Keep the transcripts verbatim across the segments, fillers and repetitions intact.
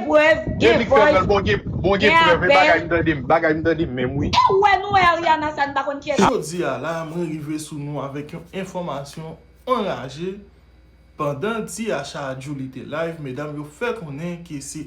Prèv, gen voice, bon gen, bon gen prèv, e bagay m tande m, bagay m tande m menm wi. E ou wè nou wè Ariana sa n pa konn kiyès. Jodi a la, mwen rive sou nou avèk yon enfòmasyon anraje. Pandan Diacha Djouly te live, medam yo fè konnen ke se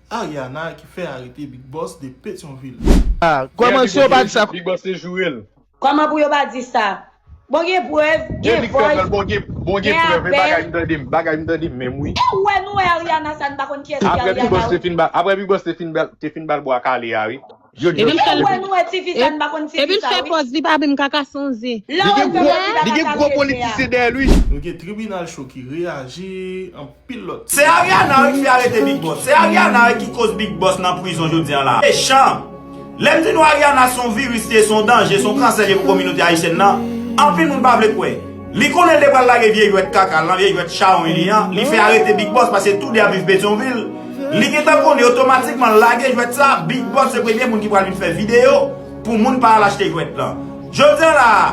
Ariana ki fè arete Big Boss de Petyonvil. Ah, kòman si yo pa di sa? Big Boss te joure l. Kòman pou yo pa di sa? Bon gen prèv, gen voice, bon gen, bon gen prèv, e bagay m tande m, bagay m tande m menm wi. E ou wè nou wè Ariana sa n pa konn kiyès ki Ariana wi. Apre Big Boss te fin ba, apre Big Boss te fin ba, te fin ba l bwa kale a wi. Yo di yo. E ou wè nou wè tifi sa n pa konn tifi sa wi. Epi l fè pòz li pa menm kaka sonze. Li gen gwo, li gen gwo politisyen dèyè l wi. Nou gen tribinal cho ki reyaji, anpil lòt. Se Ariana wi ki fè arete Big Boss. Se Ariana wi ki koz Big Boss nan prizon jodi a la. Mechan. Lè m di nou Ariana se yon viris li ye, se yon danje, se yon kansè li ye pou kominote ayisyèn nan, anpil moun pa vle kwè. Li konnen l te pral lage vye jwèt kaka l lan, vye jwèt chawony li an, li fè arete Big Boss paske toude ap viv Petyonvil. Li gentan konnen otomatikman l lage jwèt sa, Big Boss se premye moun ki pral vin fè videyo pou moun pa al achte jwèt lan. Jodi a la a,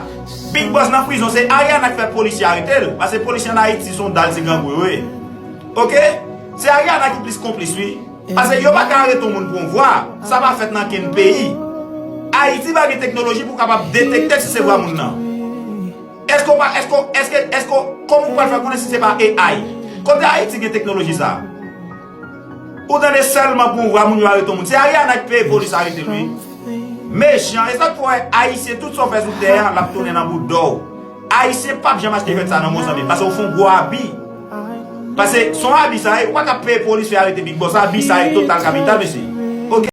Big Boss nan prizon, se Ariana k fè polis yo arete l, paske polis yo an Ayiti se yon dal ti grangou yo ye. Oke? Se Ariana ki plis konplis wi. Paske yo pa ka arete yon moun pou yon vwa. Sa pa fèt nan kenn peyi. Ayiti pa gen teknoloji pou kapab detekte si se vwa moun nan. Èske w pa, èske, èske, èske, kòman w pral fè konnen si se pa A I? Kote Ayiti gen teknoloji sa? Ou tande sèlman pou yon vwa moun yo arete yon moun. Se Ariana ki peye polis arete l wi. Mechan, e sa k fè w wè Ayisyen tout sa w fè sou tè a, l ap tounen nan bouda w. Ayisyen p ap janm achte jwèt sa nan Mozanbik, paske w fè yon gwo abi. Paske se yon abi sa ye, ou pa ka peye polis fè arete Big Boss, abi sa ye total kapital, mesye.